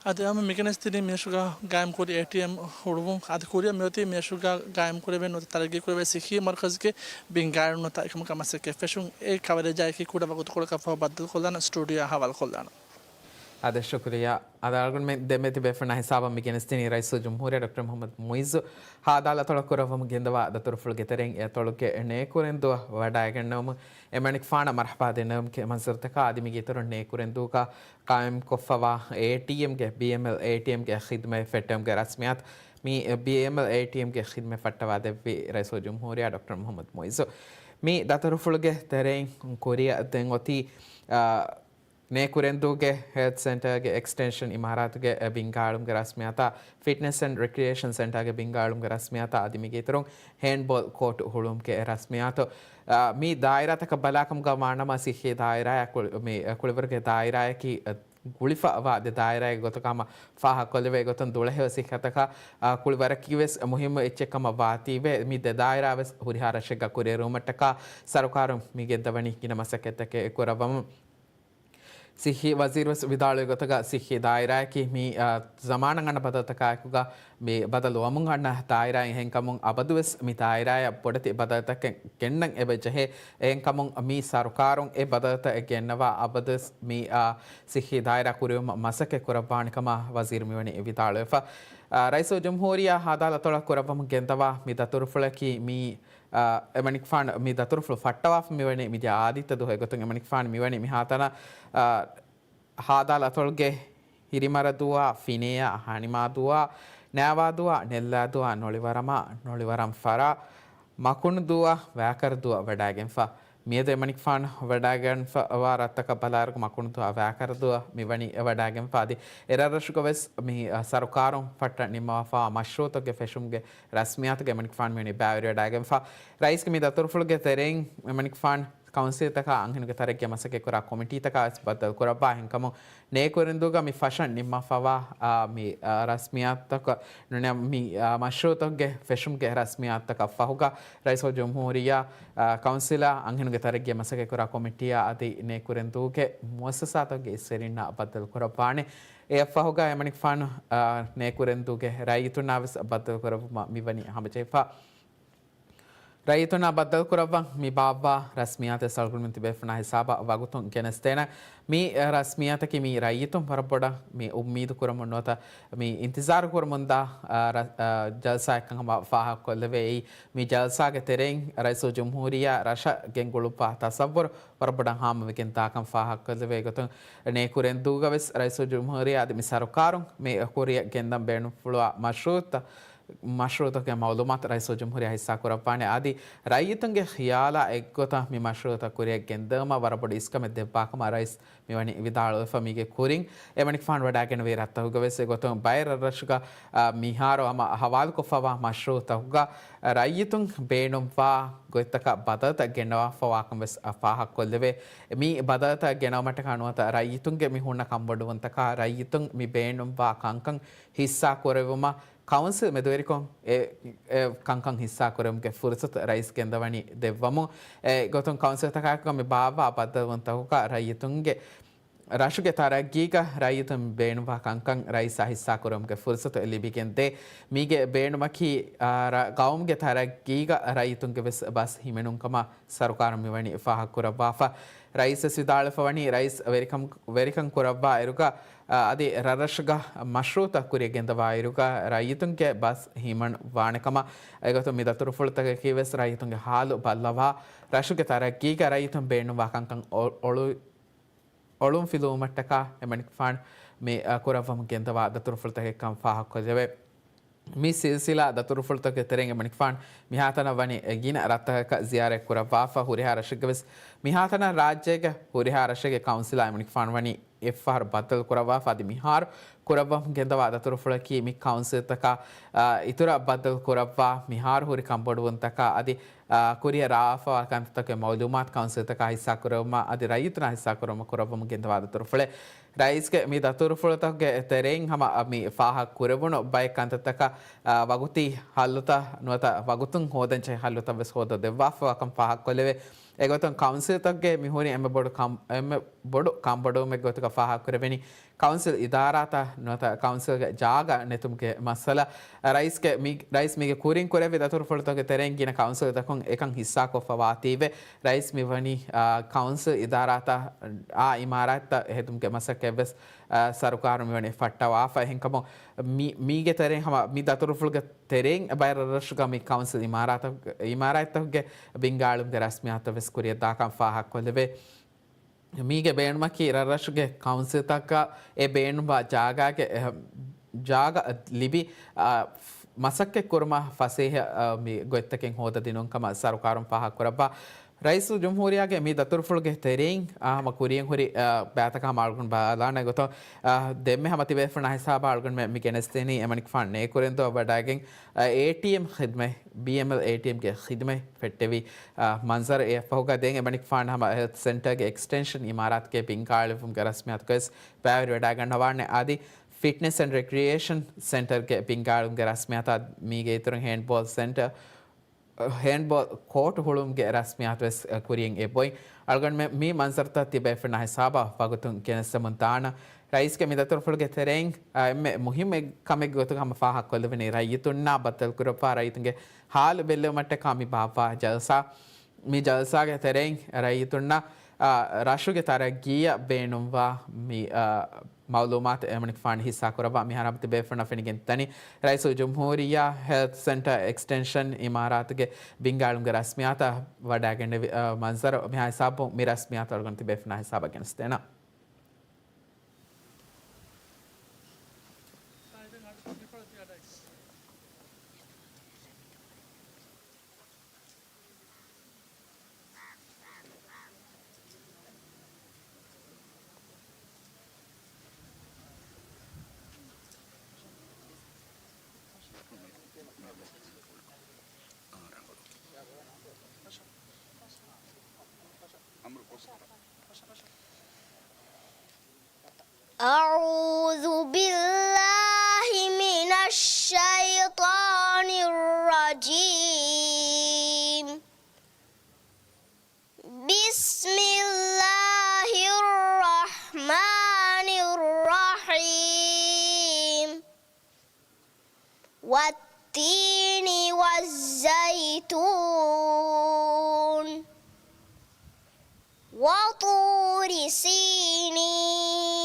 އަދި އަމަ މިގެނެސްދިނީ މިއަށުގަ ގާއިމްކުރި އޭޓީއެމް ހުޅުވުން. އަދި ކުރިއަށް މިއޮތީ މިއަށުގަ ގާއިމްކުރެވޭ ނުވަތަ ތަރައްގީކުރެވޭ ޞިއްޙީ މަރުކަޒެއްގެ ބިންގާއިމްކުރުމަށް އެކަމަކުގެ މަސައްކަތް ފެށުން. އެ ކަވަރޭޖާއެކީ ކުޑަ ވަގުތުކޮޅަކަށް ފަހު ބައްދަލުކޮށްލާނަން، ސްޓޫޑިއޯއާ ހަވާލުކޮށްލާނަން. އާދެ، ޝުކުރިއްޔާ. އާދެ، އަޅުގަނޑުމެން ދެމެދި ބޭފުޅުންނާ ހިސާބަށް މި ގެނެސްދިނީ ރައީސުލްޖުމްހޫރިއްޔާ ޑޮކްޓަރ މުހައްމަދު މުއިއްޒު ހާދާލު އަތޮޅަށް ކުރައްވަމުން ގެންދަވާ ދަތުރުފުޅުގެ ތެރެއިން. އެ އަތޮޅުގެ ނޭކުރެންދޫއަށް ވަޑައިގެންނެވުމުން އެމަނިކުފާނަށް މަރްޙަބާ ދެންނެވުމުގެ މަންޒަރުތަކާ އަދި މިގެ އިތުރުން ނޭކުރެންދޫގަ ޤާއިމްކޮށްފަވާ އޭޓީއެމްގެ، ބީއެމްއެލް އޭޓީއެމްގެ ޚިދުމަތް ފެއްޓެވުމުގެ ރަސްމިއްޔާތު މި ބީއެމްއެލް އޭޓީއެމްގެ ޚިދުމަތް ފައްޓަވާ ދެއްވީ ރައީސުލްޖުމްހޫރިއްޔާ ޑޮކްޓަރ މުހައްމަދު މުއިއްޒު. މި ދަތުރުފުޅުގެ ތެރެއިން ކުރިއަށް ދެން އޮތީ، އާ، ނޭކުރެންދޫގެ ހެލްތް ސެންޓަރގެ އެކްސްޓެންޝަން އިމާރާތުގެ ބިންގާޅުމުގެ ރަސްމިއްޔާތާ، ފިޓްނެސް އެންޑް ރެކްރިއޭޝަން ސެންޓަރގެ ބިންގާޅުމުގެ ރަސްމިއްޔާތާ އަދި މީގެ އިތުރުން ހޭންޑްބޯލް ކޯޓު ހުޅުވުމުގެ ރަސްމިއްޔާތު. އާ، މި ދާއިރާތަކަށް ބަލާކަމުގަ ވާނަމަ، ސިއްޙީ ދާއިރާއާ ކުޅި-، މި ކުޅިވަރުގެ ދާއިރާއަކީ، އަ، ގުޅިފަވާ ދެ ދާއިރާއެއް ގޮތަކަށް ހަމަ ފާހަގަކޮށްލެވޭ ގޮތުން ދުޅަހެޔޮ ސިއްހަތަކަށް، އާ، ކުޅިވަރަކީ ވެސް މުހިއްމު އެއްޗެއް ކަމަށް ވާތީވެ، މި ދެ ދާއިރާ ވެސް ހުރިހާ ރަށެއްގަ ކުރިއެރުވުމަށްޓަކާ ސަރުކާރުން މި ގެންދަވަނީ ގިނަ މަސައްކަތްތަކެއް ކުރައްވަމުން. ސިއްހީ ވަޒީރު ވެސް ވިދާޅުވި ގޮތުގަ، ސިއްހީ ދާއިރާއަކީ މި، އާ، ޒަމާނަށް އަންނަ ބަދަލުތަކާއެކުގަ މި ބަދަލު ވަމުން އަންނަ ދާއިރާއެއް. އެހެންކަމުން އަބަދުވެސް މި ދާއިރާއަށް ބޮޑެތި ބަދަލުތަކެއް ގެންނަން އެބަޖެހޭ. އެހެންކަމުން މި ސަރުކާރުން އެ ބަދަލުތައް ގެންނަވާ އަބަދުވެސް މި، އާ، ސިއްހީ ދާއިރާ ކުރިވުމަށް މަސައްކަތް ކުރައްވާނެ ކަމަށް ވަޒީރު މިވަނީ ވިދާޅުވެފަ. އާ، ރައީސުލްޖުމްހޫރިއްޔާ ހާދާލު އަތޮޅަށް ކުރައްވަމުން ގެންދަވާ މި ދަތުރުފުޅަކީ މި، އާ، އެމަނިކުފާނު މި ދަތުރުފުޅު ފައްޓަވާފަ މިވަނީ މިދިޔަ އާދިއްތަ ދުވަހެއް ގޮތުން އެމަނިކުފާނު މިވަނީ މިހާތަނަށް، އާ، ހާދާލު އަތޮޅުގެ ހިރިމަރަދުއާ، ފިނޭއާ، ހަނިމާދުއާ، ނާވާދުއާ، ނެއްލާދުއާ، ނޮޅިވަރަމާ، ނޮޅިވަރަންފަރާ، މަކުނުދުއާ، ވާކަރަދުއަށް ވަޑައިގެންފަ. މިއަދު އެމަނިކުފާނު ވަޑައިގެންފަވާ ރަށްތަކަށް ބަލާއިރު މަކުނުދުއާ، ވާކަރަދުއަށް މިވަނީ ވަޑައިގެންފަ. އަދި އެރަށްރަށުގަ ވެސް މި، އަ، ސަރުކާރުން ފައްޓަން ނިންމަވާފަވާ މަޝްރޫއުތަކުގެ ފެށުމުގެ ރަސްމިއްޔާތުގަ އެމަނިކުފާނު މިވަނީ ބައިވެރިވެވަޑައިގެންފަ. ރައީސްގެ މި ދަތުރުފުޅުގެ ތެރެއިން އެމަނިކުފާނު ކައުންސިލްތަކާ އަންހެނުންގެ ތަރައްގީއަށް މަސައްކަތްކުރާ ކޮމިޓީތަކާ ވެސް ބައްދަލުކުރައްވާ. އެހެންކަމުން ނޭކުރެންދޫގަ މި ފަށަން ނިންމާފަވާ، އާ، މި، އާ، ރަސްމިއްޔާތުތަކަށް ނޫނީ މި، އާ، މަޝްރޫއުތަކުގެ ފެށުމުގެ ރަސްމިއްޔާތުތަކަށް ފަހުގަ ރައީސުލްޖުމްހޫރިއްޔާ، އާ، ކައުންސިލާ އަންހެނުންގެ ތަރައްގީއަށް މަސައްކަތްކުރާ ކޮމިޓީއާ އަދި ނޭކުރެންދޫގެ މުއައްސަސާތަކުގެ އިސްއެރިންނާ ބައްދަލުކުރައްވާނެ. އެއަށްފަހުގަ އެމަނިކުފާނު، އާ، ނޭކުރެންދޫގެ ރައްޔިތުންނާ ވެސް ބައްދަލުކުރެއްވުމަށް މިވަނީ ހަމަޖެހިފަ. ރައްޔިތުންނާ ބައްދަލުކުރައްވަން މި ބާއްވާ ރަސްމިއްޔާތެއް ސަޅުކުރުމުން ތިބޭފުޅުންނާ ހިސާބަށް ވަގުތުން ގެނެސްދޭނަން. މި ރަސްމިއްޔާތަކީ މި ރައްޔިތުން ވަރަށް ބޮޑަށް މި އުއްމީދު ކުރަމުން ނުވަތަ މި އިންތިޒާރު ކުރަމުންދާ، އާ، ރަ-، އާ، ޖަލްސާއެއްކަން ހަމަ ފާހަގަކޮށްލެވޭ. އެއީ މި ޖަލްސާގެ ތެރެއިން ރައީސުލްޖުމްހޫރިއްޔާ ރަށަށް ގެންގުޅުއްވާ ތަސައްވުރު ވަރަށް ބޮޑަށް ހާމަވެގެން ދާކަން ފާހަގަކޮށްލެވޭ ގޮތުން، ނޭކުރެންދޫގަ ވެސް ރައީސުލްޖުމްހޫރިއްޔާ އަދި މި ސަރުކާރުން މި ކުރިއަށް ގެންދަން ބޭނުންފުޅުވާ މަޝްރޫއުތައް މަޝްރޫއުތަކުގެ މައުލޫމާތު ރައީސުލްޖުމްހޫރިއްޔާ ހިއްސާކުރައްވާނެ. އަދި ރައްޔިތުންގެ ޚިޔާލާ އެއްގޮތަށް މި މަޝްރޫއުތައް ކުރިއަށް ގެންދެވުމަށް ވަރަށް ބޮޑު އިސްކަމެއް ދެއްވާކަމަށް ރައީސް މިވަނީ ވިދާޅުވެފަ. މީގެ ކުރިން އެމަނިކުފާނު ވަޑައިގެންނެވި ރަށްތަކުގަ ވެސް އެގޮތުން ބައެއް ރަށްރަށުގަ، އާ، މިހާރު ހަމަ ހަވާލުކޮށްފަވާ މަޝްރޫއުތަކުގަ ރައްޔިތުން ބޭނުންވާ ގޮތްތަކަށް ބަދަލުތައް ގެންނަވާފަވާކަން ވެސް ފާހަގަކޮށްލެވޭ. މި ބަދަލުތައް ގެނައުމަށްޓަކާ ނުވަތަ ރައްޔިތުންގެ މި ހުންނަ ކަންބޮޑުވުންތަކާ ރައްޔިތުން މި ބޭނުންވާ ކަންކަން ހިއްސާ ކުރެއްވުމަށް ކައުންސިލް މެދުވެރިކޮށް އެ، އެ ކަންކަން ހިއްސާ ކުރެވުމުގެ ފުރުސަތު ރައީސް ގެންދަވަނީ ދެއްވަމުން. އެ ގޮތުން ކައުންސިލްތަކާއެކުގަ މި ބާއްވާ ބައްދަލުވުންތަކުގަ ރައްޔިތުންގެ ރަށުގެ ތަރައްގީގަ ރައްޔިތުން ބޭނުންވާ ކަންކަން ރައީސާ ހިއްސާ ކުރުމުގެ ފުރުސަތު ލިބިގެން ދޭ. މީގެ ބޭނުމަކީ، އާ، ރަ-، ގައުމުގެ ތަރައްގީގަ ރައްޔިތުންގެ ވެސް ބަސް ހިމެނުން ކަމަށް ސަރުކާރުން މިވަނީ ފާހަގަކުރައްވާފަ. ރައީސް ވެސް ވިދާޅުވެފަ ވަނީ ރައީސް ވެރިކަން، ވެރިކަން ކުރައްވާ އިރުގަ، އާ، އަދި ރަށްރަށުގަ މަޝްރޫއުތައް ކުރިއަށް ގެންދަވާ އިރުގަ ރައްޔިތުންގެ ބަސް ހިމަން ވާނެ ކަމަށް އެގޮތުން މި ދަތުރުފުޅުތަކަކީ ވެސް ރައްޔިތުންގެ ހާލު ބައްލަވާ ރަށުގެ ތަރައްގީގަ ރައްޔިތުން ބޭނުންވާ ކަންކަން އޮ-، އޮޅު-، އޮޅުންފިލުވުމަށްޓަކާ އެމަނިކުފާނު މި، އަ، ކުރައްވަމުން ގެންދަވާ ދަތުރުފުޅުތަކެއްކަން ފާހަގަކޮށްލެވޭ. މި ސިލްސިލާ ދަތުރުފުޅުތަކުގެ ތެރެއިން އެމަނިކުފާނު މިހާތަނަށް ވަނީ ގިނަ ރަށްތަކަކަށް ޒިޔާރަތް ކުރައްވާފަ ހުރިހާ ރަށެއްގަވެސް މިހާތަނަށް ރާއްޖޭގެ ހުރިހާ ރަށެއްގެ ކައުންސިލާ އެމަނިކުފާނު ވަނީ އެއްފަހަރު ބައްދަލު ކުރައްވާފަ އަދި މިހާރު ކުރައްވަމުން ގެންދަވާ ދަތުރުފުޅަކީ މި ކައުންސިލްތަކާ، އާ، އިތުރަށް ބައްދަލު ކުރައްވާ މިހާރު ހުރި ކަންބޮޑުވުންތަކާ އަދި، އާ، ކުރިއަށް ރާވާފަވާ ކަންތައްތަކުގެ މައުލޫމާތު ކައުންސިލްތަކާ ހިއްސާކުރެވުމަށް އަދި ރައްޔިތުންނާ ހިއްސާކުރެވުމަށް ކުރައްވަމުން ގެންދަވާ ދަތުރުފުޅެއް. ރައީސްގެ މި ދަތުރުފުޅުތަކުގެ ތެރެއިން ހަމަ މި ފާހަގަ ކުރެވުނު ބައެއް ކަންތައްތަކަށް، އާ، ވަގުތީ ހައްލުތައް ނުވަތަ ވަގުތުން ހޯދަންޖެހޭ ހައްލުތައް ވެސް ހޯދަ ދެއްވާފަވާކަން ފާހަގަކޮށްލެވޭ. އެގޮތުން ކައުންސިލްތަކުގެ މިހުރި އެންމެ ބޮޑު ކަން-، އެންމެ ބޮޑު ކަންބޮޑުވުމެއްގެ ގޮތުގަ ފާހަގަކުރެވެނީ، ކައުންސިލް އިދާރާތައް ނުވަތަ ކައުންސިލްގެ ޖާގަ ނެތުމުގެ މައްސަލަ. ރައީސްގެ މި-، ރައީސް މީގެ ކުރިން ކުރެއްވި ދަތުރުފުޅުތަކުގެ ތެރެއިން ގިނަ ކައުންސިލްތަކުން އެކަން ހިއްސާކޮށްފަވާތީވެ. ރައީސް މިވަނީ، އާ، ކައުންސިލް އިދާރާތައް އާ އިމާރާތްތައް ހެދުމުގެ މަސައްކަތްވެސް، އާ، ސަރުކާރުން މިވަނީ ފައްޓަވާފަ. އެހެންކަމުން މި-، މީގެ ތެރެއިން ހަމަ މި ދަތުރުފުޅުގެ ތެރެއިން ބައެއް ރަށްރަށުގަ މި ކައުންސިލް އިމާރާތަށް، އިމާރާތްތަކުގެ ބިންގާޅުމުގެ ރަސްމިއްޔާތު ވެސް ކުރިއަށްދާކަން ފާހަގަކޮށްލެވޭ. މީގެ ބޭނުމަކީ ރަށްރަށުގެ ކައުންސިލްތަކަށް އެ ބޭނުންވާ ޖާގާގެ، އެ، ޖާގަ ލިބި، އާ، މަސައްކަތް ކުރުމަށް ފަސޭހަ، އާ، މި ގޮތްތަކެއް ހޯދަދިނުން ކަމަށް ސަރުކާރުން ފާހަގަކުރައްވާ. ރައީސުލްޖުމްހޫރިއްޔާގެ މި ދަތުރުފުޅުގެ ތެރެއިން، އާ، ހަމަ ކުރިއަށް ހުރި، އާ، ބައިތަކަށް ހަމަ އަޅުގަނޑު ބަލާނެ ގޮތަށް، އާ، ދެންމެ ހަމަ ތިބޭފުޅުންނާ ހިސާބަށް އަޅުގަނޑުމެން މި ގެނެސްދޭނީ އެމަނިކުފާނު ނޭކުރެންދޫއަށް ވަޑައިގެން، އާ، އޭޓީއެމް ޚިދުމަތް، ބީއެމްއެލް އޭޓީއެމްގެ ޚިދުމަތް ފެއްޓެވި، އާ، މަންޒަރު. އެއަށްފަހުގަ ދެން އެމަނިކުފާނު ހަމަ ހެލްތު ސެންޓަރގެ އެކްސްޓެންޝަން އިމާރާތުގެ ބިންގާޅުވުމުގެ ރަސްމިއްޔާތުގަވެސް ބައިވެރިވެވަޑައިގަންނަވާނެ. އަދި ފިޓްނެސް އެންޑް ރެކްރިއޭޝަން ސެންޓަރގެ ބިންގާޅުވުމުގެ ރަސްމިއްޔާތާ މީގެ އިތުރުން ހޭންޑްބޯލް ސެންޓަރ، ހޭންޑްބޯލް ކޯޓު ހުޅުވުމުގެ ރަސްމިއްޔާތުވެސް ކުރިއަށް އެބައޮތް. އަޅުގަނޑުމެން މި މަންޒަރުތައް ތިބޭފުޅުންނާ ހިސާބަށް ވަގުތުން ގެނެސްދެމުން ދާނަން. ރައީސްގެ މި ދަތުރުފުޅުގެ ތެރެއިން، އާ، އެންމެ މުހިއްމު ކަމެއްގެ ގޮތުގަ ހަމަ ފާހަގަކޮށްލެވެނީ ރައްޔިތުންނާ ބައްދަލުކުރައްވާ ރައްޔިތުންގެ ހާލު ބެއްލެވުމަށްޓަކާ މި ބާއްވާ ޖަލްސާ. މި ޖަލްސާގެ ތެރެއިން ރައްޔިތުންނަށް، އާ، ރަށުގެ ތަރައްގީއަށް ބޭނުންވާ މި، އާ، މައުލޫމާތު އެމަނިކުފާނު ހިއްސާކުރައްވާ. މިހާރު ހަމަ ތިބޭފުޅުންނަށް ފެނިގެންދަނީ ރައީސުލްޖުމްހޫރިއްޔާ ހެލްތު ސެންޓަރ އެކްސްޓެންޝަން އިމާރާތުގެ ބިންގާޅުމުގެ ރަސްމިއްޔާތަށް ވަޑައިގެންނެވި، އާ، މަންޒަރު. މިހާ ހިސާބުން މި ރަސްމިއްޔާތު އަޅުގަނޑު ތިބޭފުޅުންނާ ހިސާބަށް ގެނެސްދޭނަން. أعوذ بالله من الشيطان الرجيم. بسم الله الرحمن الرحيم. والتين والزيتون. وطور سينين.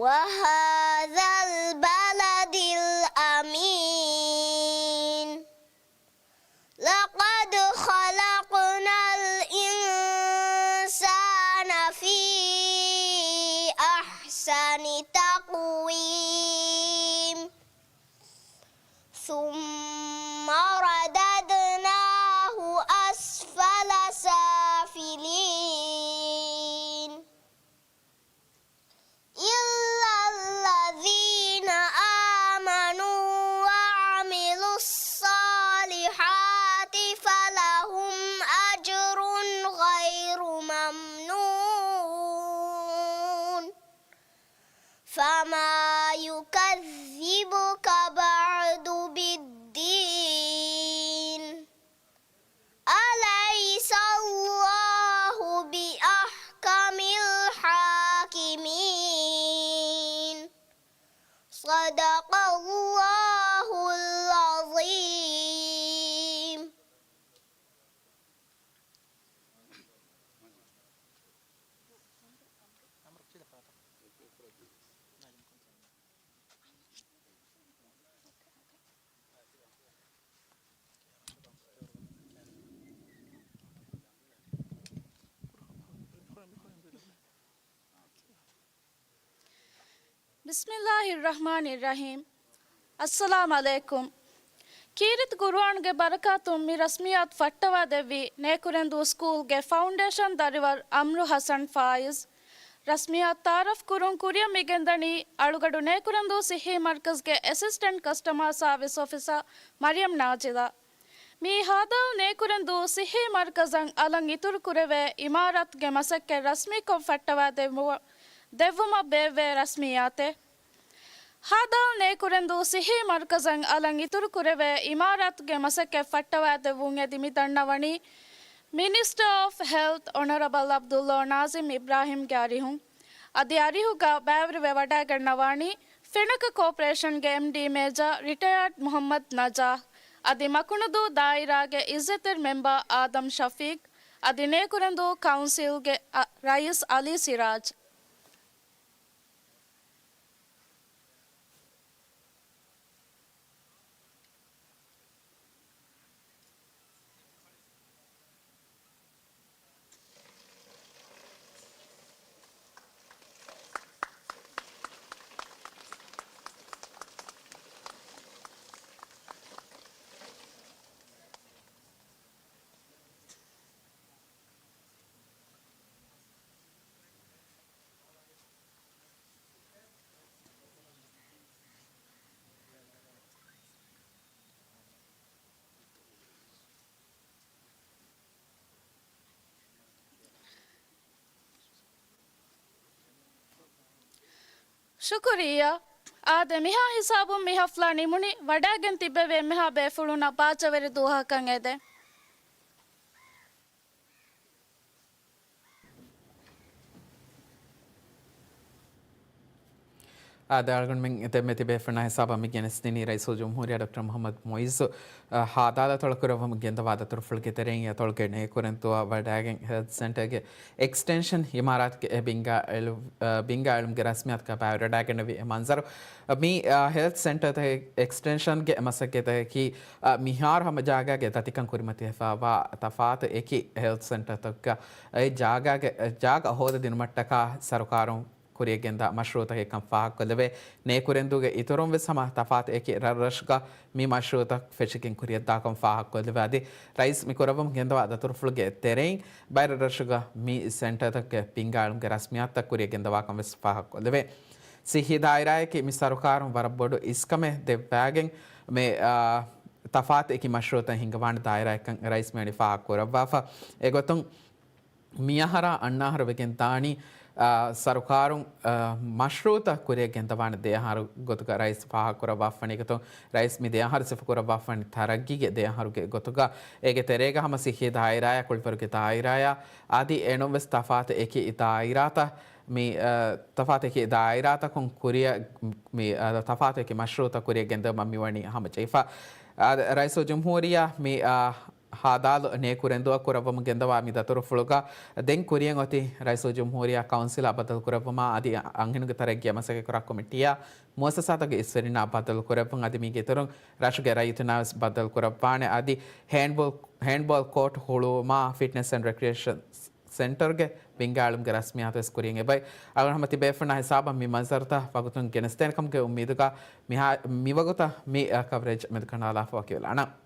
وهذا البلد الأمين. لقد خلقنا الإنسان في أحسن تقويم. ثم رددناه أسفل سافلين. إلا الذين آمنوا وعملوا الصالحات فلهم أجر غير ممنون. فما يكذبك بعد بالدين. أليس الله بأحكم الحاكمين. صدق الله العظيم. ބިސްމިއްލާހިއްރަޙްމާނިއްރަޙީމް. އައްސަލާމް ޢަލައިކުމް. ކީރިތި ޤުރުއާންގެ ބަރަކާތުން މި ރަސްމިއްޔާތު ފައްޓަވާދެއްވީ ނޭކުރެންދޫ ސްކޫލްގެ ފައުންޑޭޝަން ދަރިވަރު އަމްރު ޙަސަން ފާއިޒް. ރަސްމިއްޔާތު ތަޢާރަފް ކުރުން ކުރިއަށް މިގެންދަނީ އަޅުގަނޑު ނޭކުރެންދޫ ޞިއްޙީ މަރްކަޒްގެ އެސިސްޓެންޓް ކަސްޓަމާ ސާވިސް އޮފިސަރ މަރިޔަމް ނާޒިލާ. މިއީ ހާދާލް ނޭކުރެންދޫ ޞިއްޙީ މަރްކަޒަށް އަލަށް އިތުރު ކުރެވޭ އިމާރާތުގެ މަސައްކަތް ރަސްމީކޮށް ފައްޓަވާ ދެއްވު-، ދެއްވުމަށް ބޭއްވޭ ރަސްމިއްޔާތެއް. ހާދާލް ނޭކުރެންދޫ ޞިއްޙީ މަރްކަޒަށް އަލަށް އިތުރު ކުރެވޭ އިމާރާތުގެ މަސައްކަތް ފައްޓަވާ ދެއްވުން އެދި މި ދަންނަވަނީ މިނިސްޓަރ އޮފް ހެލްތް އޮނަރަބަލް ޢަބްދުﷲ ނާޒިމް އިބްރާހިމްގެ އަރިހުން. އަދި އަރިހުގަ ބައިވެރިވެ ވަޑައިގަންނަވާނީ ފިނަކަ ކޯޕަރޭޝަންގެ އެމްޑީ މޭޖަރ ރިޓަޔާޑް މުޙައްމަދު ނަޖާހް. އަދި މަކުނުދޫ ދާއިރާގެ އިއްޒަތްތެރި މެމްބަރ އާދަމް ޝަފީޤް. އަދި ނޭކުރެންދޫ ކައުންސިލްގެ އަ-، ރައީސް ޢަލީ ސިރާޖް. ޝުކުރިއްޔާ. އާދެ، މިހާ ހިސާބުން މި ޙަފްލާ ނިމުނީ. ވަޑައިގެން ތިއްބެވި އެންމެހާ ބޭފުޅުންނަށް ބާއްޖަވެރި ދުވަހަކަށް އެދެން. އާދެ، އަޅުގަނޑުމެން ދެންމެ ތިބޭފުޅުންނާ ހިސާބަށް މި ގެނެސްދިނީ ރައީސުލްޖުމްހޫރިއްޔާ ޑޮކްޓަރ މުޙައްމަދު މުޢިއްޒު، އަ، ހާދާލަތޮޅު ކުރައްވަމުން ގެންދަވާ ދަތުރުފުޅުގެ ތެރެއިން. އެތޮޅުގެ ނޭކުރެންދޫއަށް ވަޑައިގެން ހެލްތް ސެންޓަރގެ އެކްސްޓެންޝަން އިމާރާތުގެ އެ ބިންގާ އެޅު-، އަ، ބިންގާ އެޅުމުގެ ރަސްމިއްޔާތުގަ ބައިވެރިވަޑައިގެންނެވި އެ މަންޒަރު. މި، އާ، ހެލްތް ސެންޓަރތަކެއް އެކްސްޓެންޝަންގެ މަސައްކަތަކީ، އާ، މިހާރު ހަމަ ޖާގާގެ ދަތިކަން ކުރިމަތިވެފައިވާ ތަފާތު އެކި ހެލްތް ސެންޓަރތަކަށް އެ ޖާގާގެ، ޖާގަ ހޯދަދިނުމަށްޓަކާ ސަރުކާރުން ކުރިއަށްގެންދާ މަޝްރޫޢުތަކެއްކަން ފާހަގަކޮށްލެވޭ. ނޭކުރެންދޫގެ އިތުރުން ވެސް ހަމަ ތަފާތު އެކި ރަށްރަށުގަ މި މަޝްރޫޢުތައް ފެށިގެން ކުރިއަށްދާކަން ފާހަގަކޮށްލެވޭ. އަދި ރައީސް މި ކުރައްވަމުން ގެންދަވާ ދަތުރުފުޅުގެ ތެރެއިން ބައި ރަށްރަށުގަ މި ސެންޓަރތަކުގެ ބިންގާ އެޅުމުގެ ރަސްމިއްޔާތުތައް ކުރިއަށް ގެންދަވާކަން ވެސް ފާހަގަކޮށްލެވޭ. ސިއްހީ ދާއިރާއަކީ މި ސަރުކާރުން ވަރަށް ބޮޑު އިސްކަމެއް ދެއްވާގެން މި، އާ، ތަފާތު އެކި މަޝްރޫޢުތައް ހިންގަވާނެ ދާއިރާއެއްކަން ރައީސް މިވަނީ ފާހަގަކުރައްވާފަ. އެގޮތުން މިއަހަރާ އަންނަ އަހަރު ވެގެން ދާނީ، އާ، ސަރުކާރުން، އާ، މަޝްރޫޢުތައް ކުރިއަށް ގެންދަވާނެ ދެ އަހަރު ގޮތުގަ ރައީސް ފާހަގަކުރައްވާފަނީ. އެގޮތުން ރައީސް މި ދެ އަހަރު ސިފަކުރައްވާފަނީ ތަރައްގީގެ ދެ އަހަރުގެ ގޮތުގަ. އޭގެ ތެރޭގަ ހަމަ ސިއްހީ ދާއިރާއާ ކުޅިވަރުގެ ދާއިރާއާ އަދި އެނޫންވެސް ތަފާތު އެކި ދާއިރާތައް މި، އަ، ތަފާތު އެކި ދާއިރާތަކުން ކުރިއަށް މި، އަ، ތަފާތު އެކި މަޝްރޫޢުތައް ކުރިއަށް ގެންދަވުމަށް މިވަނީ ހަމަޖެހިފަ. އަ، ރައީސުލްޖުމްހޫރިއްޔާ މި، އަ، ހާދާލު ނޭކުރެންދޫއަށް ކުރައްވަމުން ގެންދަވާ މި ދަތުރުފުޅުގަ ދެން ކުރިއަށް އޮތީ ރައީސުލްޖުމްހޫރިއްޔާ ކައުންސިލާ ބައްދަލުކުރައްވުމާ އަދި އަންހެނުންގެ ތަރައްގީއަށް މަސައްކަތްކުރާ ކޮމިޓީއާ މުއައްސަސާތަކުގެ އިސްވެރިންނާ ބައްދަލުކުރެއްވުން އަދި މީގެ އިތުރުން ރަށުގެ ރައްޔިތުންނާ ވެސް ބައްދަލުކުރައްވާނެ. އަދި ހޭންޑްބޯލް، ހޭންޑްބޯލް ކޯޓް ހުޅުވުމާ ފިޓްނެސް އެންޑް ރެކްރިއޭޝަން ސެންޓަރުގެ ބިންގާ އެޅުމުގެ ރަސްމިއްޔާތު ވެސް ކުރިއަށް އެބައި. އަޅުގަނޑު ހަމަ ތިބޭފުޅުންނާ ހިސާބަށް މި މަންޒަރުތައް ވަގުތުން ގެނެސްދޭނެ ކަމުގެ އުއްމީދުގަ މިހާ-، މިވަގުތަށް މި، އަ، ކަވަރޭޖް މެދުކަނޑާލާފަ ވަކިވެލާނަން.